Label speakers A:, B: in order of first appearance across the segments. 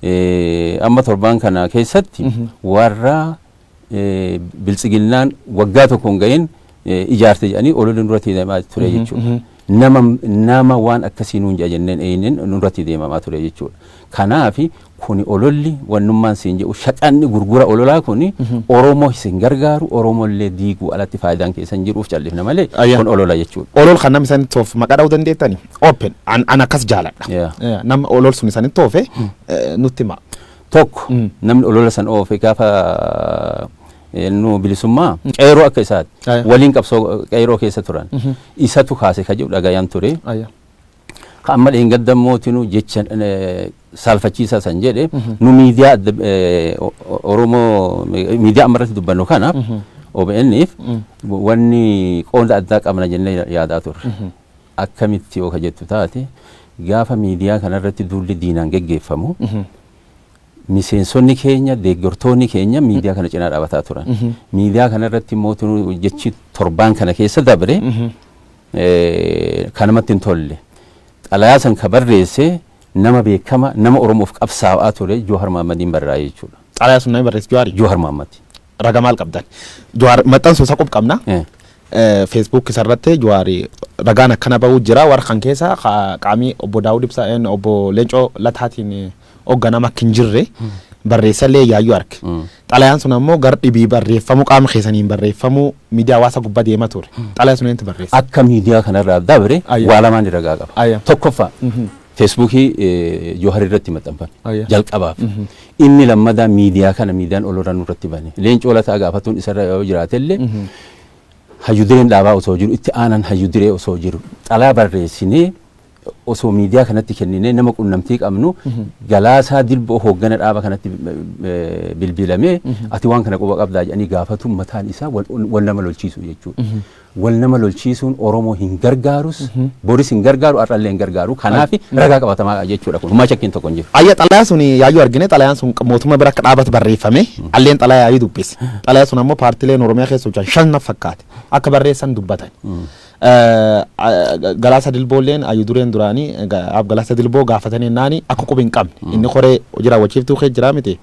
A: Amma torbaan kana keessatti warra Biltsiginnaan waggaa tokko hin gahin ijaarte jedhanii ololli nurratti deemaa ture jechuudha. Nama waan akkasii nuun jedha jenneen eenyuun nurratti deemamaa ture jechuudha. Kanaaf kuni ololli wannummaan siin jedhu, shaqanni gurgura ololaa kuni Oromoo isin gargaaru, Oromollee diiguu alatti faayidaan keessan jiruuf callifna malee kun olola jechuudha.
B: Olol kan namni isaan toof maqaa dha'uu dandeettani? Open an akkas jaaladha. Nama olol sun isaan toofe nutti hima.
A: Tokko, namni olola san oofe gaafa nu bilisummaa qeeroo akka isaati waliin qabsoo qeeroo keessa turan isatu kaase ka jedhu dhagayaan ture. Ka amma dheengadda mootinuu jecha saalfachiisaa san jedhe, nu miidiyaa adda Oromoo, miidiyaa amma irratti dubbannu kanaaf OBN'if wanni qooda addaa qabna jennee yaadaa turre. Akkamitti yoo ka jettu taate, gaafa miidiyaa kanarratti duulli diinaan geggeeffamu miseensonni keenya, deeggartoonni keenya miidiyaa kana cinaa dhaabataa turan. Miidiyaa kanarratti mootinuu jechi torbaan kana keessa dabre kanamatti hin tolle. Xalayaa san ka barreesse nama beekama, nama Oromoof qabsaa'aa ture, Joohar Mahaammadiin barraa'e jechuudha.
B: Xalayaa sun namni barreesse Jawaari?
A: Joohar Mahaammad.
B: Raga maal qabdan? Jawaar maxxansuu isa qub qabna. Facebook isarratti Jawaari ragaan akkana bahuu jira, warra kan keessa qaamii obbo Daawud Ibsaa, obbo Leencoo Lataatiin hoogganama akka hin jirre barreessallee yaayyuu arge. Xalayaan sun ammoo gar dhibii barreeffamu, qaama keessaniin barreeffamuu miidiyaa hawaasa gubbaa deema ture. Xalayaa sun eenyutu barreesse?
A: Akka miidiyaa kanarraa dabre waa lamaan ragaa qaba. Tokkoffaa, Feesbuukii Joohar irratti maxxanfame jalqabaaf. Inni lammadaa miidiyaa kana miidiyaan olola nurratti bane. Leencoo Lataa gaafatuun isarra yoo jiraatellee, hayyu dureen dhaabaa osoo jiru, itti aanan hayyu duree osoo jiru, xalaa barreessinee osoo miidiyaa kanatti kenninee, nama qunnamtii qabnu Galaasaa Dilboo hooggana dhaaba kanatti bilbilamee, "Ati waan kana quba qabdaa?" jedhanii gaafatuun mataan isaa wal nama lolchiisu jechuudha. Wal nama lolchiisuun Oromoo hin gargaarus, boris hin gargaaru, har'allee hin gargaaru. Kanaaf ragaa qabatamaa jechuudha kun. Humaa shakkiin tokko hin jiru.
B: Ayya, xalayaa sun yaayyuu argine. Xalayaan sun mootummaa bira akka dhaabatu barreeffame alleen xalayaa yaayyuu dubbise. Xalayaa sun ammoo paartileen Oromiyaa keessa hojjetan shan na fakkaate akka barreessan dubbatan. Galaasa Dilboolleen ayyu dureen duraanii Galaasa Dilboo gaafatanii naani akka qubi hin qabne, inni koree hojii raawwachiiftuu kee jira miti.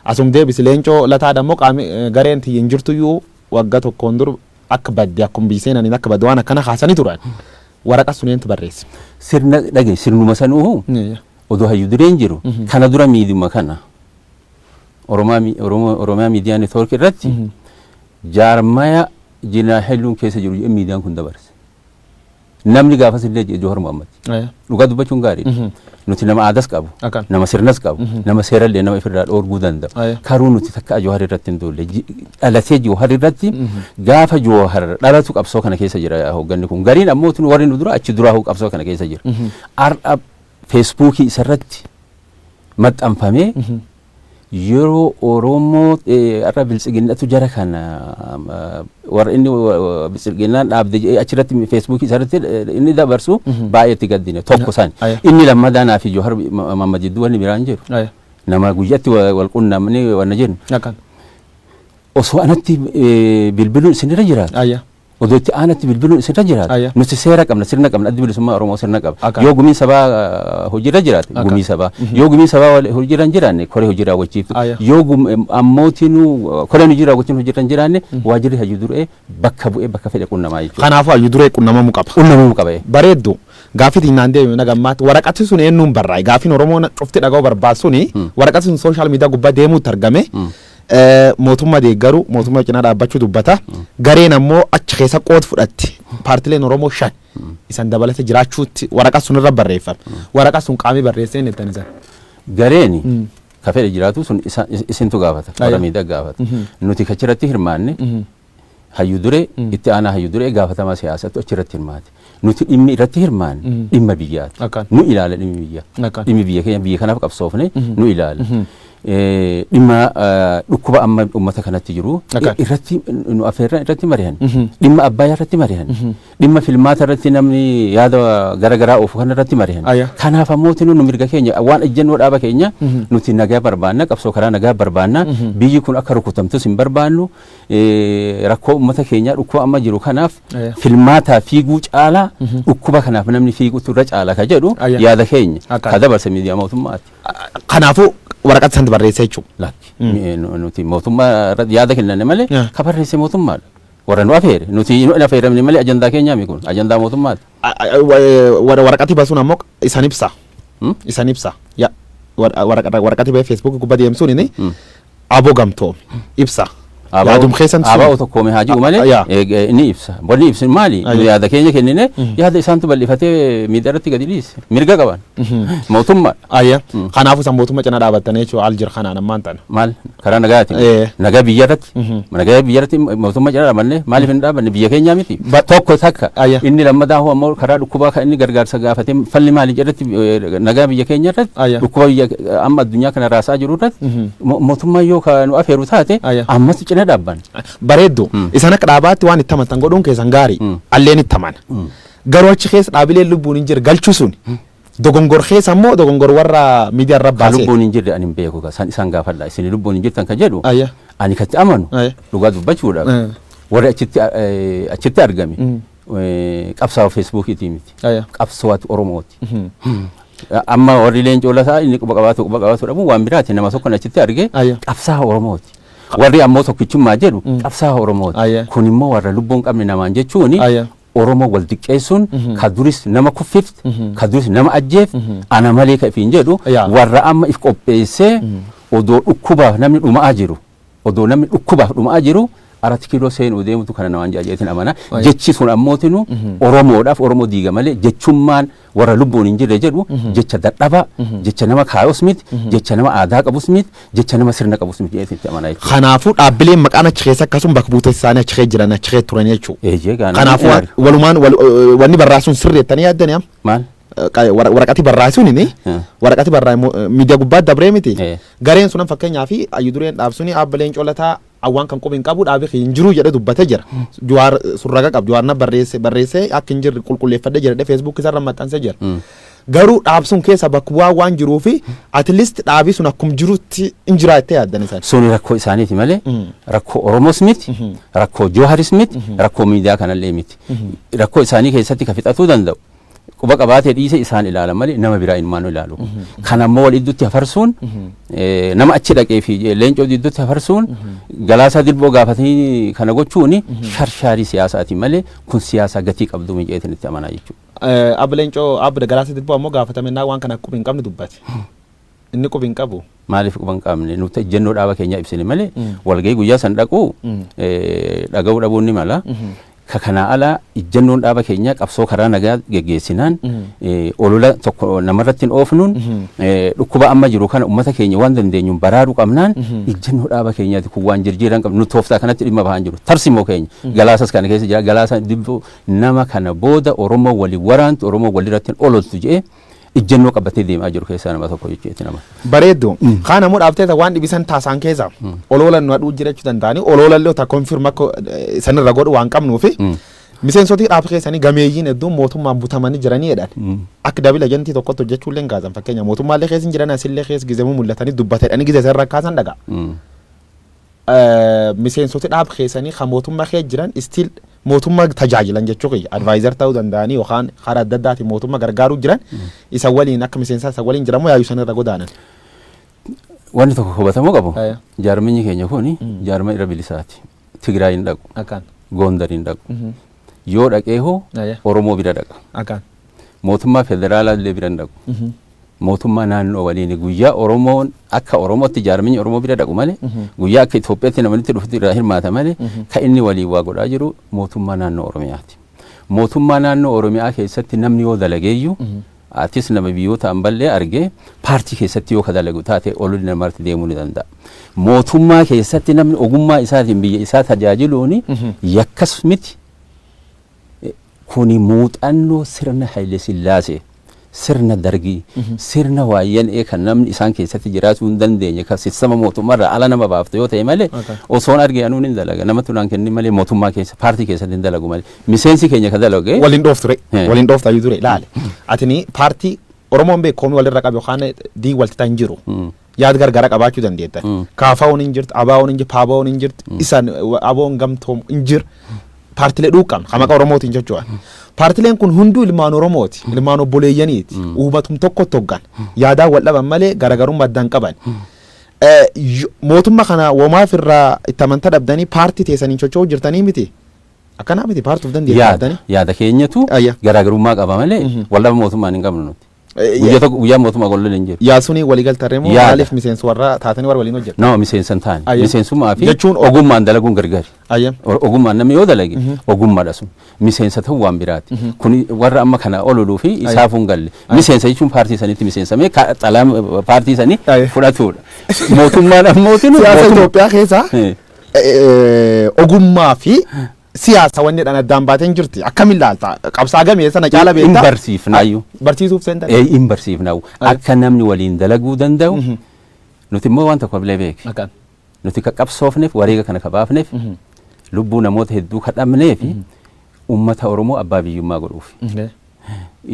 B: Asum deebisi, Leencoo Lataadha immoo qaami gareen tiyya hin jirtuyyuu, waggaa tokkoon dur akka badde, akkuma biyyi seenaniin akka badde waan akkana kaasanii turan. Waraqa sun eenyutu barreesse?
A: Sirna dhage, sirnuma sanuu odoo hayyu dureen jiru kana dura miidiyuma kana Oromiyaa Miidiyaa Neetwoork irratti jaarmaya Jeneraal Hayluun keessa jiru jedhee miidiyaan kun dabarse. Namni gaafas illee jedhe Joowar Mohammad. Dhugaa dubbachuun gaariidha. Nuti nama aadas qabu, nama sirnas qabu, nama seerallee nama ifirraa dhoorguu danda'u. Karuu nuti takka Joowar irratti hin duulle. Dhalatee Joowar irratti, gaafa Joowar dhalatu qabsoo kana keessa jira hoogganni kun. Gariin ammoo tun warri nu dura achi duraa qabsoo kana keessa jira. Har'a Feesbuukii isarratti maxxanfamee yeroo Oromoo har'a Biltsiginnatu jara kana warra inni Biltsiginnaan dhaabde jedhee achirratti Feesbuukii isarratti inni dabarsu baay'ee itti gaddine, tokko san. Inni lammadaa naa fi Joowar Mohammad jidduu wanni biraan jiru. Nama guyyatti wal qunnamnee wanna jennu. Osoo anatti bilbiluun isinirra jiraatu. Odoo itti aanatti bilbiluun isinirra jiraatu. Nuti seera qabna, sirna qabna, Addi Bilisummaa Oromoo sirna qaba. Yoo gumiin sabaa hojiirra jiraate, gumii sabaa. Yoo gumiin sabaa hojiirra hin jiraanne, koree hojii raawwachiiftu. Yoo ammootinuu koreen hojii raawwachiiftu hojiirra hin jiraanne, waajirri hayyuu duree bakka bu'ee bakka fedhe qunnamaa jechuudha.
B: Kanaafuu hayyuu duree qunnamamuu qaba.
A: Qunnamamuu qaba.
B: Bareeddu. Gaaffii naan deebi'e nagammaatti, waraqati sun eenyuun barraa'e? Gaaffiin Oromoon cufti dhaga'uu barbaadu suni, waraqati sun social media gubbaa deemuutti argame. Mootummaa deeggaru, mootummaa cinaa dhaabbachuu dubbata. Gareen ammoo achi keessa qooda fudhatti. Paartileen Oromoo shan isan dabalate jiraachuutti waraqaa sun irra barreeffame. Waraqaa sun qaamii barreessee hin jettan isan?
A: Gareeni ka fedhe jiraatu sun isintu gaafata. Warra miidhaa gaafata. Nuti kachirratti hirmaanne hayyu duree, itti aanaa hayyu duree, gaafatamaa siyaasatu achirratti hirmaate. Nuti dhimmi irratti hirmaanne dhimma biyyaati. Nu ilaala dhimmi biyyaa. Dhimmi biyya keenya, biyya kanaaf qabsoofne, nu ilaala. Dhimma dhukkuba amma uummata kanatti jiru irratti nu affeerran, irratti mari'an. Dhimma Abbaayyaa irratti mari'an. Dhimma filmaata irratti namni yaada gara garaa oofu kana irratti mari'an. Kanaaf ammoo nu mirga keenya, waan ejjennoo dhaaba keenya, nuti nagaa barbaanna, qabsoo karaa nagaa barbaanna, biyyi kun akka rukutamtus hin barbaannu, rakkoo uummata keenyaa, dhukkuba amma jiru kanaaf filmaataa fiiguu caalaa dhukkuba kanaaf namni fiiguutu irra caala ka jedhu yaada keenya ka dabarse miidiyaa mootummaati.
B: Kanaafuu Waraqata santi barreesse jechuudha.
A: Lakki, nuti mootummaa irratti yaada kennanne malee ka barreesse mootummaadha. Warra nu afeere, nuti nu afeeramne malee ajandaa keenyaa mi kun ajandaa mootummaati.
B: Waraqati basuun ammoo isan ibsa. Isan ibsa. Waraqati bahee Facebook gubbaa deemsuun inni aboo gamtoome ibsa. Yaadum keessan sun.
A: Aboo tokkoome haa jiru malee inni ibsa. Wanni ibsu maali? Nu yaada keenya kennine, yaada isaantu bal'ifatee miidiyaa irratti gadi dhiise. Mirga qaban. Mootummaadha.
B: Ayya. Kanaafuu isaan mootummaa cinaa dhaabattanii jechuudha al jira kanaan ammaan tana.
A: Maal karaa nagaatiin? Nagaa biyya irratti. Nagaa biyya irratti mootummaa cinaa dhaabanne, maaliif hin dhaabanne? Biyya keenyaa miti. Tokko takka. Inni lammataa hoo ammoo karaa dhukkubaa kan inni gargaarsa gaafatee falli maali jedhetti, nagaa biyya keenya irratti, dhukkuba biyya amma addunyaa kana raasaa jiru irratti mootummaan yoo ka nu afeeru taate ammas cina dhaabbanna.
B: Bareeddu. Isaan akka dhaabaatti waan itti amantan godhuun keessan gaarii. Alleen itti amana. Garuu achi keessa dhaabileen lubbuun hin jirre galchuu sun dogongor keessa immoo dogongor warra miidiyaa irra
A: Ka
B: baasee.
A: lubbuun hin jirre ani hin beeku, isaan gaafadha. Isin lubbuun hin jirtan kan jedhu ani katti amanu dhugaa dubbachuudhaaf warri achitti argame qabsaa'oo Feesbuukiitii miti. Qabsaa'ooti Oromooti. Amma warri Leencoo Lataa inni quba qabaatu dhabuun waan biraati, nama tokko achitti arge qabsaa'aa Oromooti. Warri ammoo tokkichummaa jedhu qabsaa'aa Oromooti. Kun immoo warra lubbuun qabne namaan jechuuni Oromoo wal diqqeessuun ka duris nama kuffifte, ka duris nama ajjeef, ana malee ka ifiin jedhu warra amma if qopheessee odoo dhukkubaaf namni dhuma'aa jiru, odoo namni dhukkubaaf dhuma'aa jiru Arat Kiiloo seenuu deemutu kana namaan jeetiin amana. Jechi sun ammootinu Oromoodhaaf Oromoo diiga malee, jechummaan warra lubbuun hin jirre jedhu jecha dadhabaa, jecha nama kaayos miti, jecha nama aadaa qabus miti, jecha nama sirna qabus miti jeetiin itti amana jechuudha.
B: Kanaafuu dhaabbileen maqaan achi keessa akkasuma bakka buutee isaanii achi keessa jiran, achi keessa turan jechuudha.
A: Eeyyee gaana.
B: Kanaafuu walumaan wanni barraasuun sirreettanii yaaddanii amma?
A: Maal?
B: Waraqati barraasuun inni waraqati barraa miidiyaa gubbaa dabree miti. Gareen sunan fakkeenyaa fi ayyudureen dhaabsuni Abba Leencoo Lataa awwaan kan qubi hin qabu, dhaabi hin jiru jedhe dubbatee jira. Jawaar surraga qabu, Jawaar na barreesse akka hin jirre qulqulleeffadhe jira, Facebook isarra maxxansee jira. Garuu dhaabsuun keessa bakka bu'aa waan jiruu fi at least dhaabii sun akkum jirutti hin jiraattee yaaddan isaan.
A: Suni rakkoo isaaniiti malee rakkoo Oromoos miti, rakkoo Jawaaris miti, rakkoo miidiyaa kanallee miti. Rakkoo isaanii keessatti ka fixatuu danda'u quba qabaatee dhiise isaan ilaala malee nama biraa ilmaan ilaalu. Kan ammoo wal idduutti hafarsuun, nama achi dhaqee fi Leencoo idduutti hafarsuun, Galaasaa Dilboo gaafatanii kana gochuun sharshaarii siyaasaati malee kun siyaasa gatii qabdu mijeetiin itti amanaa jechuudha.
B: Abba Leencoo, Abba Galaasaa Dilboo ammoo gaafatamennaa waan kana qubi hin qabne dubbate. Inni qubi hin qabu.
A: Maaliif quba hin qabne? Nuti ejjennoo dhaaba keenyaa ibsine malee walgahii guyyaa san dhaquu dhaga'uu dhabuun ni mala. Ka kanaa ala ejjennoon dhaaba keenyaa qabsoo karaa nagaa geggeessinaan, olola tokko namarratti hin oofnuun, dhukkuba amma jiru kana ummata keenya waan dandeenyuun baraaruu qabnaan ejjennoo dhaaba keenyaati. Kun waan jirjiiran qabnu, nu tooftaa kanatti dhimma bahaa jiru. Tarsimoo keenya Galaasas kana keessa jira. Galaasa Dilboo nama kana booda Oromoo walii waraantu, Oromoo walirratti hin ololtu jedhee ejjennoo qabatee deemaa jiru keessaa nama tokko jechuudha nama.
B: Bareeddu. Kaan ammoo dhaaftee waan dhibisan taasaan keessa oloolan nu aduu jiraachuu danda'anii, oloolallee ta confirm akka sanirra godhu waan qabnuufi miseensoti dhaab keessanii gameeyyiin hedduun mootummaan butamanii jiranii jedhan. Akka dabila agentii tokkotti hojjechuullee hin kaasan, fakkeenya mootummaallee keessa hin jiran, asillee keessa gizemuu mul'atanii dubbatedhanii gize isarra kaasan dhagaa. Miseensoti dhaab keessanii kan mootummaa keessa jiran still mootummaa tajaajilan jechuu kiyya, advisor ta'uu danda'anii yookaan karaa adda addaatiin mootummaa gargaaruu jiran, isa waliin akka miseensaa isa waliin jiramoo yaayuu sanirra godaanan?
A: Wanni tokko hubatamuu qabu, jaarminyi keenya kun jaarma irra bilisaati. Tigraay hin dhaqu. Gondar hin dhaqu. Yoo dhaqee hoo Oromoo bira dhaqa. Mootummaa federaalaa illee bira hin dhaqu. Mootummaa naannoo waliin guyyaa Oromoon akka Oromootti jaarminyi Oromoo bira dhaqu malee, guyyaa akka Itoophiyaatti namni dhufutti irraa hirmaata malee, kan inni waliin waa godhaa jiru mootummaa naannoo Oromiyaati. Mootummaa naannoo Oromiyaa keessatti namni yoo dalageeyyuu, atis nama biyyoota amballee argee, paartii keessatti yoo ka dalagu taate ololli namarratti deemuu ni danda'a. Mootummaa keessatti namni ogummaa isaatiin biyya isaa tajaajiluun yakkas miti. Kuni muuxannoo sirna Haile Sillaasee, sirna Dargii, sirna waayyanee kan namni isaan keessatti jiraachuu hin dandeenye, kan sistama mootummaarraa ala nama baaftu yoo ta'e malee, osoon arge anuun hin dalaga, namatti naan kennin malee, mootummaa keessa paartii keessatti hin dalagu malee miseensi keenya ka dalage.
B: Waliin dhooftu ture. Waliin dhooftu ayyuu ture ilaale. Atini paartii Oromoon beekoomii walirra qabu yookaan dii walti hin jiru. Yaad gargara qabaachuu dandeettan. Kaafaa'uun hin jirtu, ABO'n hin jirtu, PABO'n hin jirtu, isaan ABO'n gamtoom hin jiru. Paartilee dhuuqqan kan maqaa Oromootiin jechuudha. Paartileen kun hunduu ilmaan Oromooti, ilmaan obboleeyyaniiti. Uummatum tokkotti hoggan. Yaadaan wal dhaban malee garaagarummaa addaan qaban. Mootummaa kana womaaf irraa itti amantaa dhabdanii paartii teessanii socho'uu jirtanii miti. Akkanaa miti, paartuuf dandeettii
A: Yaada
B: dhabdanii.
A: Yaada keenyatu garaagarummaa qaba malee wallaba mootummaan hin qabnu nuti. Guyyaa tokko guyyaa mootummaa golloon hin jiru.
B: Yaasuni waliigaltarree moo
A: Yaada.
B: maaliif miseensa warra taatanii warra waliin hojjetu?
A: Nama miseensa hin taane. Miseensummaa fi
B: Jechuun
A: ogummaan dalaguun gargari. Ogummaan namni yoo dalage ogummaadha sun. Miseensa ta'uu waan biraati. Kun warra amma kana ololuu fi isaafuu hin galle. Miseensa jechuun paartii sanitti miseensamee xalaa paartii sanii fudhatudha. Mootummaan ammootiin
B: Siyaasa Itoophiyaa keessa ogummaa fi siyaasa wanni dhaan addaan baateen jirti. Akkamiin ilaalta? Qabsaa gamee sana caala
A: hin
B: beektaa?
A: Barsiifnaayyuu.
B: Barsiisuuf seentan?
A: Hin barsiifnaayu. Akka namni waliin dalaguu danda'u. Nuti immoo waan tokko illee beeki.
B: Akkaan.
A: Nuti ka qabsoofneef, wareega kana ka baafneef, lubbuu namoota hedduu ka dhabneef uummata Oromoo abbaa biyyummaa godhuuf.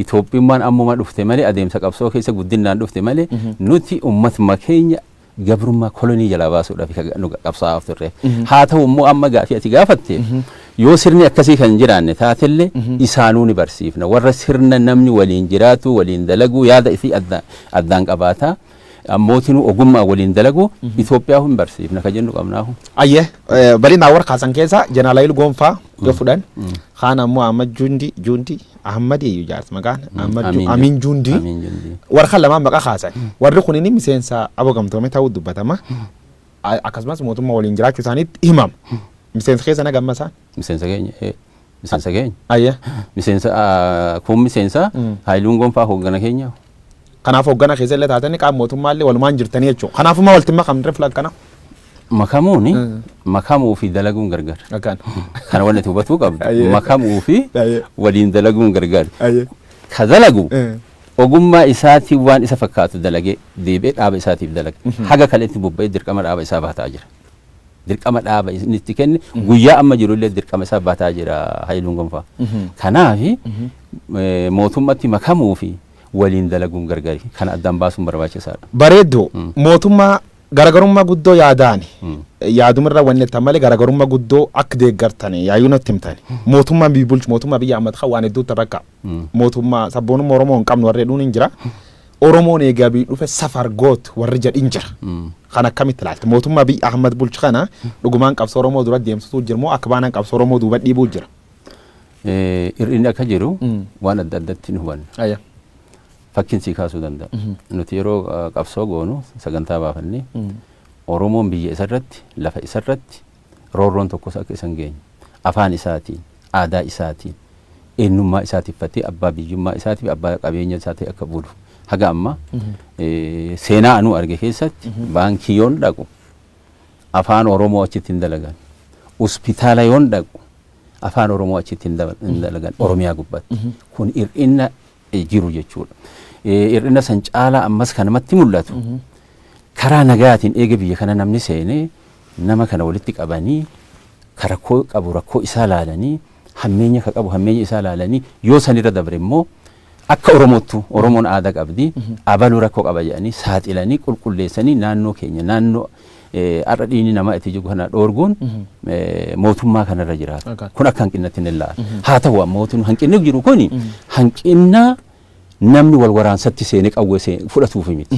A: Itoophiyummaan ammuma dhufte malee, adeemsa qabsoo keessa guddinaan dhufte malee, nuti uummatuma keenya gabrummaa kolonii jalaa baasuudhaaf kan nu qabsaa'aaf turre. Haa ta'u immoo amma gaafii ati gaafatte, yoo sirni akkasii kan jiraanne taatellee isaanuu ni barsiifna. Warra sirna namni waliin jiraatu, waliin dalaguu, yaada ifii addaan qabaataa. Ammootinuu ogummaa waliin dalagu Itoophiyaa hin barsiifna ka jennu qabnaahu.
B: Ayyee, bal'inaan warra kaasan keessa Jeneraal Hayiluu Gonfaa yoo fudhan, kaan ammoo Ahmad Jundi Ahmad iyyuu jaarsa maqaan Ahmad Amiin Jundi,
A: Amiin Jundi.
B: Warra kan lamaan maqaa kaasan. Warri kunini miseensa abo gamtoome ta'uu dubbatama. Akkasumas mootummaa waliin jiraachuu isaaniitti himama. Miseensa keessa na gamma isaan.
A: Miseensa keenya. Miseensa keenya.
B: Ayyee.
A: Miseensa kun miseensa Hayiluun Gonfaa hooggana keenya.
B: Kanaaf hooggana keessa illee taatanii qaama mootummaa illee walumaan jirtanii jechuudha. Kanaafuma walitti makamne filan kana.
A: Makamuuni makamuu fi dalaguun gargar.
B: Akkaan.
A: Kana wanni ati hubatuu qabdu. Makamuu fi waliin dalaguun gargar. Ka dalagu ogummaa isaatiin waan isa fakkaatu dalagee deebi'ee dhaaba isaatiif dalaga. Haga kaleetti bobba'ee dirqama dhaaba isaa baataa jira. Dirqama dhaaba inni itti kenne guyyaa amma jiru illee dirqama isaa baataa jira Hayiluun Gonfaa. Kanaafi mootummatti makamuu fi waliin dalaguun gargari. Kana addaan baasuun barbaachisaadha.
B: Bareedduu, mootummaa garaagarummaa guddoo yaadaani. Yaadumirra wanni itti malee garaagarummaa guddoo akka deeggartani yaayyuu natti himtani. Mootummaan biyya bulchu, mootummaa biyya Ahmad kan waan hedduutti rakka. Mootummaa sabboonummaa Oromoo hin qabnu warri hedduun hin jira. Oromoon eegaa biyyi dhufe safar goot warri jedhin jira. Kan akkamitti ilaalta? Mootummaa biyya Ahmad bulchu kana dhugumaan qabsoo Oromoo dura deemsituu jira moo akka baanaan qabsoo Oromoo duuba dhiibuu jira?
A: Hir'inni akka jiru waan adda addatti ni hubanna. Fakkiin sii kaasuu danda'a. Nuti yeroo qabsoo goonu sagantaa baafannee Oromoon biyya isarratti, lafa isarratti roorroon tokkos akka isa hin geenye, afaan isaatiin, aadaa isaatiin, eenyummaa isaatiiffatee abbaa biyyummaa isaatiif abbaa qabeenya isaatii akka bulu. Haga amma seenaa anuu arge keessatti baankii yoon dhaqu afaan Oromoo achitti hin dalagan. Hospitaala yoon dhaqu afaan Oromoo achitti hin dalagan Oromiyaa gubbaatti. Kun hir'ina jiru jechuudha. Hir'ina san caalaa ammas kan namatti mul'atu, karaa nagaatiin eega biyya kana namni seenee nama kana walitti qabanii, ka rakkoo qabu rakkoo isaa laalanii, hammeenya ka qabu hammeenya isaa laalanii, yoo sanirra dabre immoo akka Oromootu Oromoon aadaa qabdi, abaluu rakkoo qaba jedhanii saaxilanii qulqulleessanii naannoo keenya naannoo har'a dhiigni namaa itti jiru kana dhoorguun mootummaa kanarra jiraata. Kun akka hanqinnatti ni ilaala. Haa ta'u ammoo hanqinni jiru kuni hanqinna namni wal waraansatti seenee qawwee fudhatuuf miti.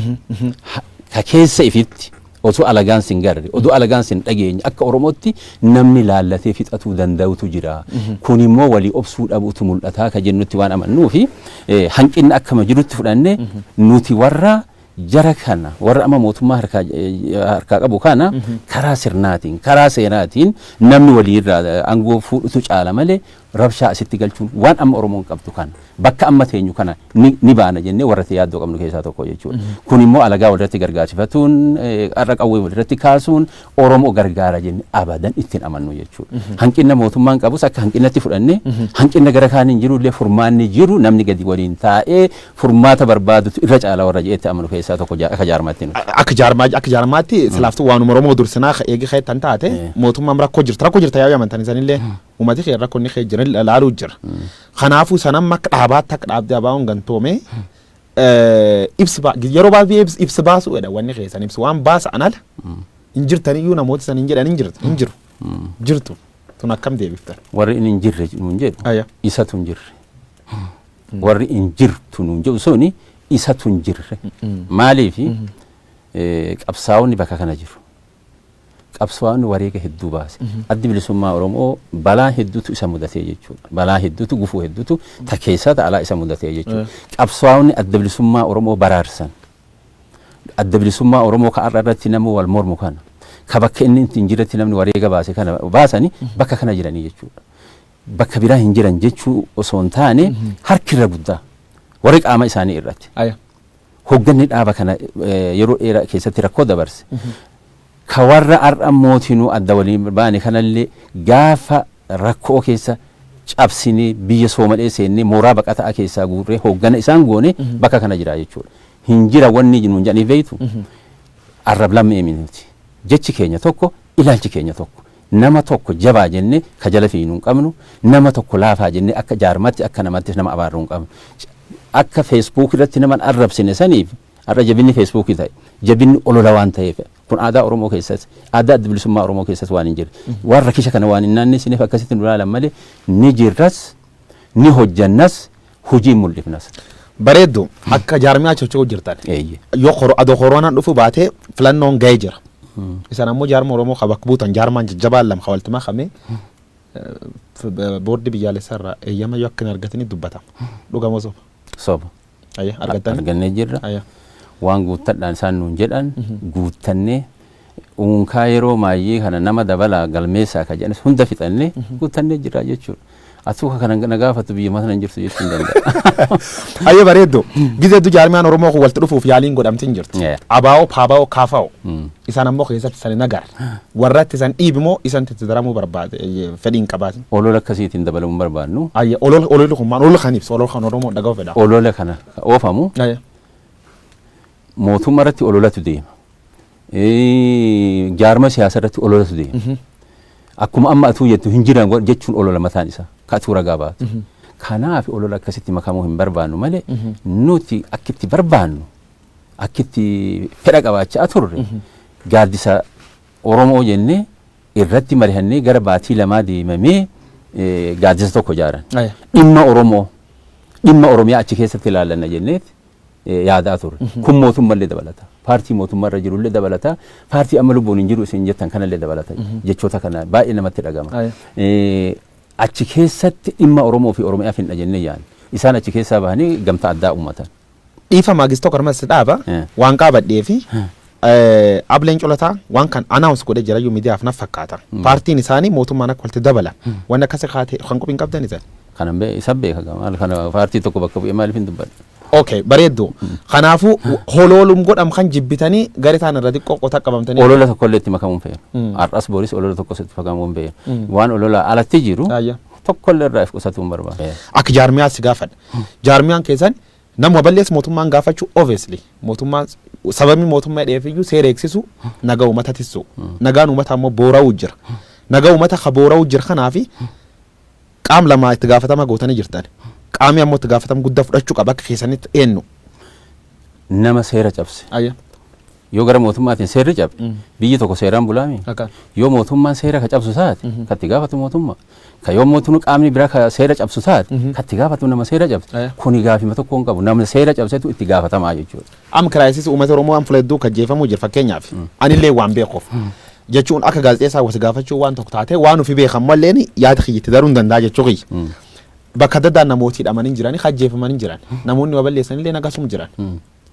A: Ka keessa ifitti osoo alagaan sin garre, odoo alagaan sin dhageenye, akka Oromootti namni laallatee fixatuu danda'utu jira. Kun immoo walii obsuu dhabuutu mul'ataa ka jennutti waan amannuufi hanqinna akkama jirutti fudhannee nuti warra jara kana, warra amma mootummaa harkaa qabu kana karaa sirnaatiin, karaa seeraatiin namni waliirraa aangoo fuudhutu caala malee rabshaa asitti galchuun waan amma Oromoon qabdu kana bakka amma teenyu kana ni baana jennee warra itti yaaddoo qabnu keessaa tokko jechuudha. Kun immoo alagaa walirratti gargaarsifatuun, har'a qawwee walirratti kaasuun Oromoo gargaara jennee abadan ittiin amannu jechuudha. Hanqina mootummaan qabus akka hanqinatti fudhannee, hanqina gara kaaniin jiru illee furmaanni jiru namni gadi waliin taa'ee furmaata barbaadutu irra caala warra jedhetti amanu keessaa tokko akka jaarmaatti nuti.
B: Akka jaarmaatti silaaftuu waanuma Oromoo dursinaa eegi keettan taate mootummaan rakkoo jirta yaa'u amantanii sanillee uummati kee rakkoo inni kee jiran ilaaluu jira. Kanaafuu sanamma akka dhaabaatti, akka dhaabdee abaa'uun gantoome ibsi yeroo baay'ee ibsi baasuu jedha, wanni keessan ibsi waan baasa ala hin jirtaniyyuu namoota san hin jedhan hin jirtu hin jiru jirtu tun akkam deebiftan?
A: Warri inni hin jirre nuun jedhu isatu hin jirre. Warri hin jirtu nuun jedhu suni isatu hin jirre. Maaliifi? Qabsaa'onni bakka kana jiru. Qabsaa'onni wareega hedduu baase. Addi Bilisummaa Oromoo balaa hedduutu isa mudatee jechuudha. Balaa hedduutu, gufuu hedduutu ta keessaa ta alaa isa mudatee jechuudha. Qabsaa'onni Adda Bilisummaa Oromoo baraarsan. Adda Bilisummaa Oromoo ka har'a irratti namni wal mormu kana, ka bakka inni hin jirretti namni wareega baase kana baasanii bakka kana jiranii jechuudha. Bakka biraa hin jiran jechuu osoo hin taane, harki irra guddaa warri qaama isaanii irratti. Hoogganni dhaaba kana yeroo dheeraa keessatti rakkoo dabarse. Ka warra har'a mootinuu adda waliin baane kanallee gaafa rakkoo keessa cabsinee biyya Soomalee seennee mooraa baqataa keessaa guurree hooggana isaan goone bakka kana jira jechuudha. Hin jira wanni nuun jedhanii beektu arrab lammee miti. Jechi keenya tokko, ilaalchi keenya tokko. Nama tokko jabaa jennee ka jala fiinuu hin qabnu, nama tokko laafaa jennee akka jaarmatti, akka namatti nama abaarruu hin qabnu. Akka Facebook irratti nama arrabsine saniif har'a jabinni Facebookii ta'e, jabinni olola waan ta'eef, kun aadaa Oromoo keessatti, aadaa Adda Bilisummaa Oromoo keessatti waan hin jirre. Waan rakkisha kana waan hin naannessineef akkasitti nu ilaalan malee, ni jirras, ni hojjannas, hojii mul'ifnas.
B: Bareeddu, akka jaarmiyaa socho'uu jirtan.
A: Eeyye.
B: Yoo adoo koronaan dhufu baatee filannoon ga'ee jira. Isaan ammoo jaarma Oromoo ka bakka buutan, jaarmaan jajjabaan lama ka walitti makame boordii biyyaalessaa irraa eeyyama yoo akka hin argatanii dubbatama. Dhugamoo soba?
A: Soba.
B: Ayya, argattanii?
A: Argannee jirra.
B: Ayya.
A: Waan guuttadhaan isaan nuun jedhan guuttannee, uunkaa yeroo maayyee kana nama dabalaa galmeessaa ka jedhanis hunda fixannee guuttannee jirra jechuudha. Atuu ka kana na gaafatu biyya mana hin jirtu jechuu hin danda'a.
B: Ayya, bareeddu. Gizee hedduu jaarmiyaan Oromoo kun walitti dhufuuf yaaliin godhamti hin jirti. Abaa'oo, paabaa'oo, kaafaa'oo. Isaan ammoo keessatti san hin agarre. Warratti isan dhiibi moo isan itti daramuu barbaade fedhii hin qabaatin?
A: Olola akkasiitiin dabalamuu hin barbaannu.
B: Ayya, olola, ololli kun maal? Olola kan ibsu, olola kan Oromoo dhaga'uu fedha.
A: Olola kana ka oofamu mootummaa irratti ololatu deema. Jaarma siyaasa irratti ololatu deema. Akkuma amma atuu jettu hin jiran jechuun olola mataan isaa ka atuu ragaa baatu. Kanaaf olola akkasitti makamuu hin barbaannu malee, nuti akkitti barbaannu, akkitti fedha qabaachaa turre, gaaddisa Oromoo jennee irratti marihannee gara baatii 2 deemamee gaaddisa tokko ijaaran. Dhimma Oromoo, dhimma Oromiyaa achi keessatti ilaallanna jenneet yaadaa turre. Kun mootummallee dabalata. Paartii mootummaa irra jirullee dabalata. Paartii amma lubbuun hin jiru isin jettan kanallee dabalata. Jechoota kana baay'ee namatti dhagama. Achi keessatti dhimma Oromoo fi Oromiyaa finna jennee yaadne. Isaan achi keessaa bahanii gamtaa addaa uummatan.
B: Dhiifa maagis tokko armas dhaaba waan qaabadhee fi Ableen Colataa waan kan announce godhee jira iyyuu miidiyaaf naf fakkaata. Paartiin isaanii mootummaan akka walitti dabalan. Wanni akkasii kaatee kan qubi hin qabdan isan.
A: Kanan isa beeka, maal kana paartii tokko bakka bu'ee maaliif hin dubbadha?
B: Okay, bareeddu. Kanaafuu holoolum godham kan jibbitanii gara isaan irra xiqqoo qota qabamtanii.
A: Olola tokkollee itti makamuu hin feenu. Har'as boris olola tokko itti makamuu hin feenu. Waan olola alatti jiru tokkollee irraa if qusatuu hin barbaadu.
B: Akka jaarmiyaa si gaafadha. Jaarmiyaan keessan nama balleessu mootummaan gaafachuu, obviously mootummaan sababni mootummaa dheef iyyuu seera eegsisu, nagaa uummata tissu. Nagaan uummata ammoo boora'uu jira. Nagaa uummata ka boora'uu jira kanaafi qaam lama itti gaafatama gootanii jirtan. Qaamni ammoo itti gaafatama guddaa fudhachuu qaba akka keessanitti eenyu?
A: Nama seera cabse. Yoo gara mootummaatiin seerri cabe, biyyi tokko seeraan bulaami. Yoo mootummaan seera ka cabsu taate, ka itti gaafatu mootummaa. Ka yoo mootummaan qaamni biraa ka seera cabsu taate, ka itti gaafatu nama seera cabse. Kuni gaafima tokko hin qabu. Nama seera cabsetu itti gaafatamaa jechuudha.
B: Am crisis uummata Oromoo am fuula hedduu kajjeefamuu jira fakkeenyaaf. Anillee waan beekuuf. Jechuun akka gaazexeessaa wasi gaafachuu waan tokko taate waan ofii beekan malleen yaada kiyya itti daruu hin danda'a jechuu kiyya. Bakka adda addaan namooti hidhamanii jiranii, kajjeefamanii jiran. Namoonni babal'eessanillee nagasum jiran.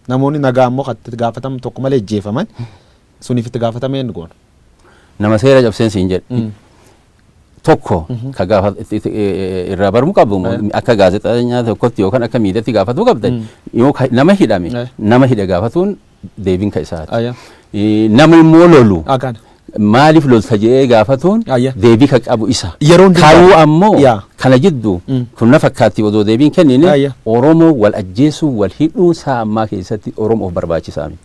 B: Namoonni nagaa ammoo kan itti gaafatamu tokko malee ajjeefaman, suniif itti gaafatamee inni goona.
A: Nama seera cabseen siin jedhe. Tokko ka gaafa irraa barmuu qabu akka gaazexaa tokkotti yookaan akka miidiyaatti gaafatuu qabdan, yoo nama hidhame, nama hidhe gaafatuun deebiin ka isaati. Nama immoo lolu maaliif lolta jedhee gaafatuun deebii ka qabu isa.
B: Yeroon
A: Karuu ammoo kana jiddu kun na fakkaatti odoo deebiin kennine, Oromoo wal ajjeesuu, wal hidhuu isaa ammaa keessatti Oromoof barbaachisaa miti.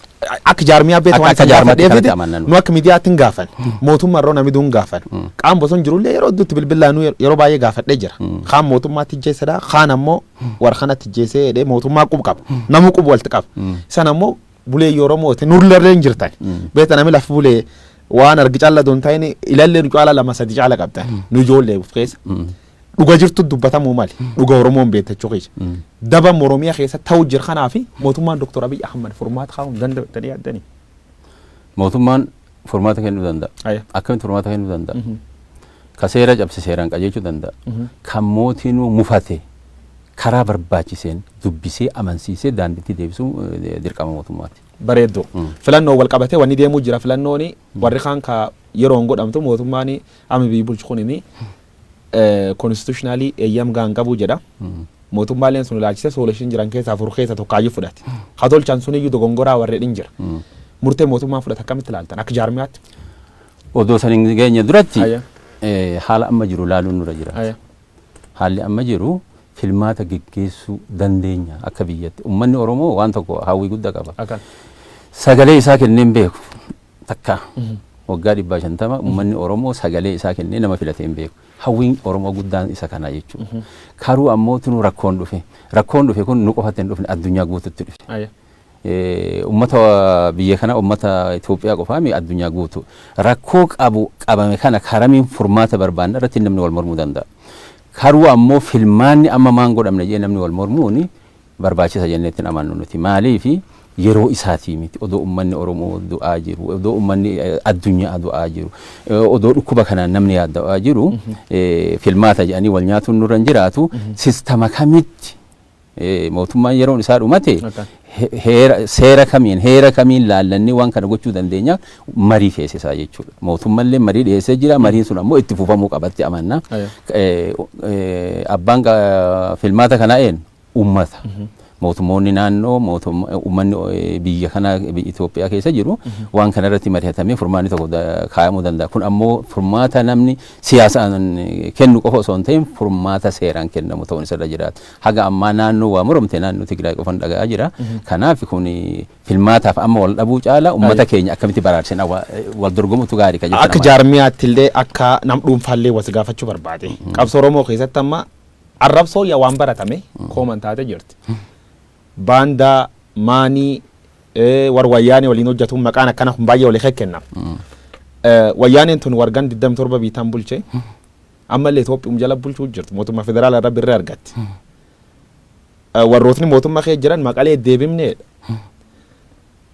B: Akka jaarmiyaa beektu waan
A: Akka
B: isin
A: jaarmaatti
B: gaafadhee
A: kanatti
B: fide
A: amanna nu.
B: Nu akka miidiyaatti hin gaafan. Mootummaa irra namni hin gaafan. Qaam boson jirullee yeroo hedduutti bilbilaanuu yeroo baay'ee gaafadhee jira. Kaan mootummaatti ijjeessedha, kaan ammoo warra kanatti ijjeessee jedhee mootummaa qub qaba. Namuu qub walitti qaba. San ammoo buleeyyii Oromooti nurlallee hin jirtan. Beekta, namni lafa bulee waan argi calla don ta'in ilallee nu caala lama sadi caala qabdan. Nu ijoollee of keessa. Dhuga jirtu dubbatamuu mali. Dhuga Oromoon beektachuu keessa. Daba Oromiyaa keessa ta'u jira kanaa fi mootummaan Dr. Abiy Ahmad furmaata kaa'uu hin danda'u jettanii yaaddanii?
A: Mootummaan furmaata kennuu danda'a. Akkamitti furmaata kennuu danda'a? Ka seera cabse seeraan qajeelchuu danda'a. Kan mootinuu mufate karaa barbaachiseen dubbisee amansiisee daandiitti deebisuu dirqama mootummaati.
B: Bareedduu. Filannoo wal qabatee wanni deemuu jira. Filannoon warri kaan ka yeroon godhamtu, mootummaan amma biyyi bulchu kunini constitutionally eeyyam gaan qabu jedha. Mootummaaleen sun ilaalchise solution jiran keessaa afur keessa tokkaayyuu fudhate. Ka tolchan suniyyuu dogongoraa warreen hin jira. Murtee mootummaan fudhate akkamitti ilaaltan akka jaarmiyaatti?
A: Odoo san hin geenye duratti haala amma jiru laaluun nurra jira. Haalli amma jiru filmaata geggeessuu dandeenya akka biyyatti. Uummanni Oromoo waan tokko hawwii guddaa qaba. Sagalee isaa kennee hin beeku. Takka waggaa 150 uummanni Oromoo sagalee isaa kennee nama filatee hin beeku. Hawwiin Oromoo guddaan isa kana jechuudha. Karuu ammoo tunu rakkoon dhufe. Rakkoon dhufe kun nu qofatti hin dhufne, addunyaa guututti dhufe. Uummata biyya kana, uummata Itoophiyaa qofaa mi, addunyaa guutu. Rakkoo qabu qabame kana karamiin furmaata barbaanna irratti namni wal mormuu danda'a. Karuu ammoo filmaanni amma maan godhamne jee namni wal mormuuni barbaachisa jenneetti hin amannu nuti. Maaliifi yeroo isaatii miti. Odoo uummanni Oromoo du'aa jiru, odoo uummanni addunyaa du'aa jiru, odoo dhukkuba kanaan namni yaadda'aa jiru filmaata jedhanii wal nyaatuun nurra hin jiraatu. Sistama kamitti mootummaan yeroon isaa dhumate heera seera kamiin, heera kamiin laallannee waan kana gochuu dandeenya marii feesisaa jechuudha. Mootummaallee marii dhiyeessee jira. Mariin sun ammoo itti fufamuu qabatti amanna. Abbaan filmaata kanaa eenyu? Uummata. Mootummoonni naannoo, uummanni biyya kana Itoophiyaa keessa jiru waan kana irratti mari'atamee furmaanni tokko kaa'amuu danda'a. Kun ammoo furmaata namni siyaasaan kennu qofa osoo hin ta'in furmaata seeraan kennamu ta'uun isarra jiraata. Haga ammaa naannoo waa moromte naannoo Tigraay qofan dhaga'aa jira. Kanaaf kun filmaataaf amma wal dhabuu caala uummata keenya akkamitti baraarsina wal dorgomutu gaarii ka
B: Akka jaarmiyaatti illee, akka nam dhuunfaallee was gaafachuu barbaade. Qabsoo Oromoo keessatti amma arrabsoo yaa waan baratame common taate jirti. Baandaa maanii war wayyaanee waliin hojjetuun maqaan akkana kun baay'ee walii kennama. Wayyaaneen tun wargan 27 biitaan bulche, ammallee Itoophiyum jala bulchuu jirtu, mootummaa federaala irra birree argatti. Warrootni mootummaa kee jiran maqalee deebimneedha.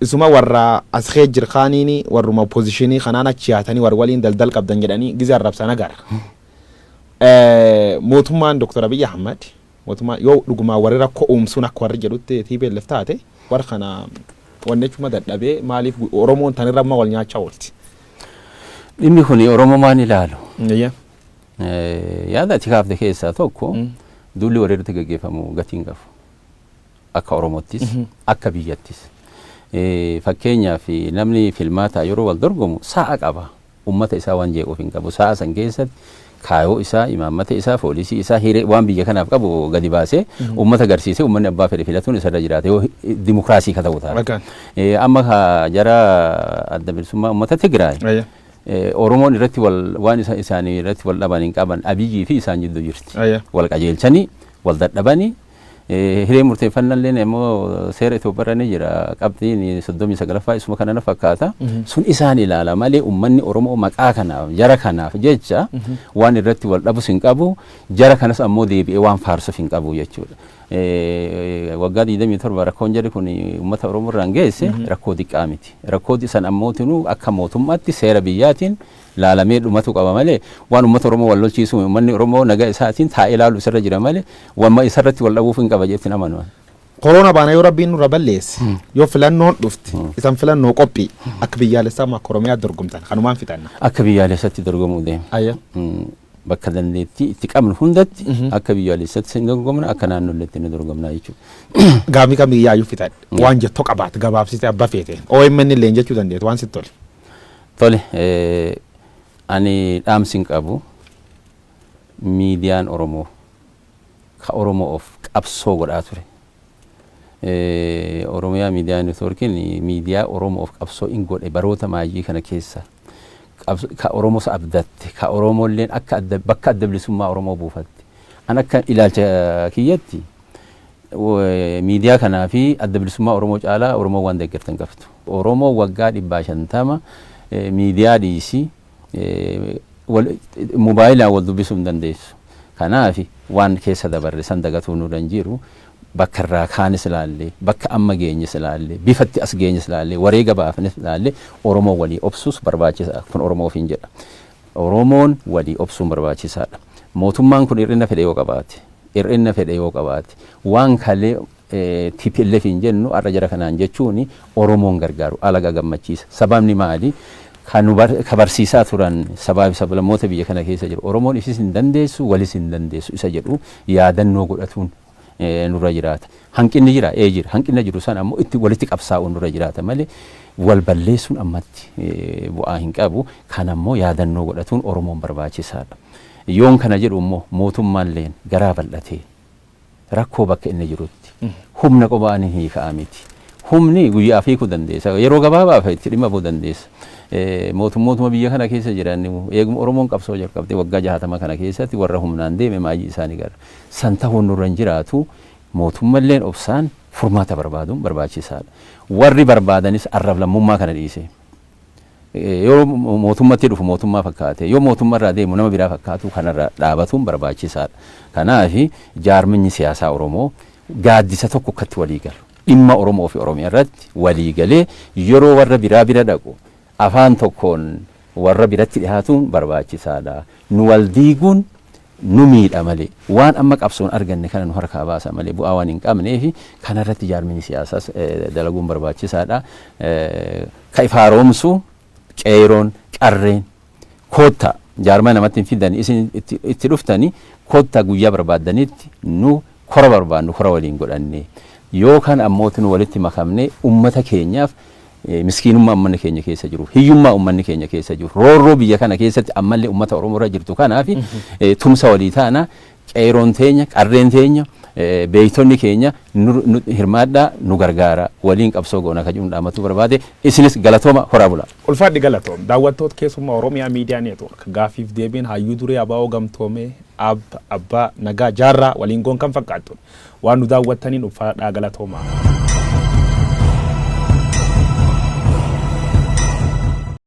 B: Isuma warra as kee jir kaaniini warruma opposition kanaan achi yaatanii warra waliin daldal qabdan jedhanii gizee arrabsan agarra. Mootummaan Dr. Abiy Ahmad mootummaa yoo dhugumaan warri rakkoo uumsuun akka warri jedhutti TPLF taate, warra kana wanni jechuma dadhabee, maaliif Oromoon tanirra amma wal nyaachaa oolti?
A: Dhimmi kun Oromoo maan ilaalu? Yaada ati kaafte keessaa tokko, duulli warri irratti gaggeeffamu gatiin qabu. Akka Oromoottis akka biyyattis. Fakkeenyaaf, namni filmaataa yeroo wal dorgomu sa'a qaba. Uummata isaa waan jeequuf hin qabu. Sa'a san keessatti kaayoo isaa, imaammata isaa, policy isaa, hiree waan biyya kanaaf qabu gadi baasee uummata agarsiisee uummanni abbaa fedhe filatuun isarra jiraata yoo dimokiraasii ka ta'u taate. Amma jara Adda Bilisummaa Uummata Tigraay Oromoon irratti wal waan isaanii irratti wal dhaban hin qaban, Abiyyii fi isaan jidduu jirti. Wal qajeelchanii wal dadhabanii hiree murteeffannallee immoo seera Itoophiyaa irra ni jira, qabxiin 39ffaa isuma kana na fakkaata. Sun isaan ilaala malee uummanni Oromoo maqaa kanaaf jara kanaaf jecha waan irratti wal dhabus hin qabu, jara kanas ammoo deebi'ee waan faarsuuf hin qabu jechuudha. Waggaa 27 rakkoon jarri kun uummata Oromoo irraan geesse rakkoo xiqqaa miti. Rakkoo san ammootinuu akka mootummaatti seera biyyaatiin laalamee dhumatu qaba malee waan uummata Oromoo wal lolchiisu, uummanni Oromoo nagaa isaatiin taa'ee ilaalu isarra jira malee waan isarratti wal dhabuuf hin qaba jettiin amanu.
B: Koroona baana, yoo rabbiin nurra balleesse, yoo filannoon dhufte isan filannoo qophii akka biyyaalessaa akka Oromiyaa dorgomtan kanumaan fixanna.
A: Akka biyyaalessatti dorgomuu deema. Bakka dandeettii itti qabnu hundatti akka biyyaalessatti ni dorgomna, akka naannolleetti ni dorgomna jechuudha.
B: Gaafii kam biyyaayyuu fixadhe waan jettoo qabaate gabaabsite abba feete OMN illee jechuu dandeetu waan sitti tole.
A: Tole, ani dhaamsi hin qabu, miidiyaan Oromoo ka Oromoo of qabsoo godhaa ture. Oromiyaa Miidiyaa Neetwoorkiin miidiyaa Oromoo of qabsoo in godhe baroota maayyii kana keessa. Ka Oromoos abdatte, ka Oromolleen akka bakka adda bilisummaa Oromoo buufatte. An akka ilaalcha kiyyatti miidiyaa kanaa fi Adda Bilisummaa Oromoo caalaa Oromoo waan deeggartan qabdu. Oromoo waggaa 150 miidiyaa dhiisii moobaayilaan wal dubbisuu hin dandeessu. Kanaaf waan keessa dabarre san dagatuu nurra hin jiru. Bakka irraa kaanis ilaallee, bakka amma geenyes ilaallee, bifatti as geenyes ilaallee, wareega baafnes ilaallee, Oromoo walii obsuus barbaachisaa kun Oromoof hin jedha. Oromoon walii obsuun barbaachisaadha. Mootummaan kun hir'ina fedhe yoo qabaate, hir'ina fedhe yoo qabaate, waan kalee TPLF hin jennu har'a jara kanaan jechuun Oromoon gargaaru alaga gammachiisa. Sababni maali? Kan nu ka barsiisaa turan sabaa fi sablammoota biyya kana keessa jiru. Oromoon isis hin dandeessu, walis hin dandeessu isa jedhu yaadannoo godhatuun nurra jiraata. Hanqinni jira, ee jira. Hanqinna jiru sana ammoo itti walitti qabsaa'uun nurra jiraata malee wal balleessuun ammatti bu'aa hin qabu. Kan ammoo yaadannoo godhatuun Oromoon barbaachisaadha. Yoon kana jedhu immoo mootummaalleen garaa bal'atee rakkoo bakka inni jirutti humna qophaan hin hiikaa miti. Humni guyyaaf hiikuu dandeessa. Yeroo gabaabaaf itti dhimma bahuu dandeessa. Mootummootuma biyya kana keessa jiran eeguma Oromoon qabsoo jalqabdee waggaa 60 kana keessatti warra humnaan deeme maayii isaanii gara. San ta'uun nurra hin jiraatu, mootummalleen obsaan furmaata barbaaduun barbaachisaadha. Warri barbaadanis arrab lammummaa kana dhiise. Yoo mootummatti dhufu mootummaa fakkaate, yoo mootummaa deemu nama biraa fakkaatu kanarra dhaabatuun barbaachisaadha. Kanaaf jaarminyi siyaasaa Oromoo gaaddisa tokko akkatti walii galu. Dhimma Oromoo fi Oromiyaa irratti walii galee yeroo warra biraa bira dhaqu afaan tokkoon warra biratti dhiyaatuun barbaachisaadha. Nu wal diiguun nu miidha malee waan amma qabsoon arganne kana nu harkaa baasa malee bu'aa waan hin qabneef kanarratti jaarminyi siyaasaas dalaguun barbaachisaadha. Ka ifaaromsu qeeroon qarreen koottaa jaarmaa namatti hin fidan isin itti dhuftani, koottaa guyyaa barbaaddanitti nu kora barbaannu kora waliin godhanne yookaan ammoo nu walitti makamne ummata keenyaaf miskiinummaa ummanni keenya keessa jiru, hiyyummaa ummanni keenya keessa jiru, roorroo biyya kana keessatti ammallee ummata Oromoo irra jirtu kanaaf tumsa walii taana. Qeeroon teenya, qarreen teenya, beektonni keenya nu hirmaadhaa, nu gargaara, waliin qabsoo goona ka jedhuun dhaamatu barbaade. Isinis galatooma, horaa bulaa.
B: Ulfaadhi, galatoom. Daawwattoota keessummaa Oromiyaa Miidiyaa Neetwoork, gaafiif deebiin hayyuu duree ABO gamtoomee Abbaa Nagaa Jaarraa waliin goon kan fakkaattu waan nu daawwattaniin ulfaadhaa, galatoomaa.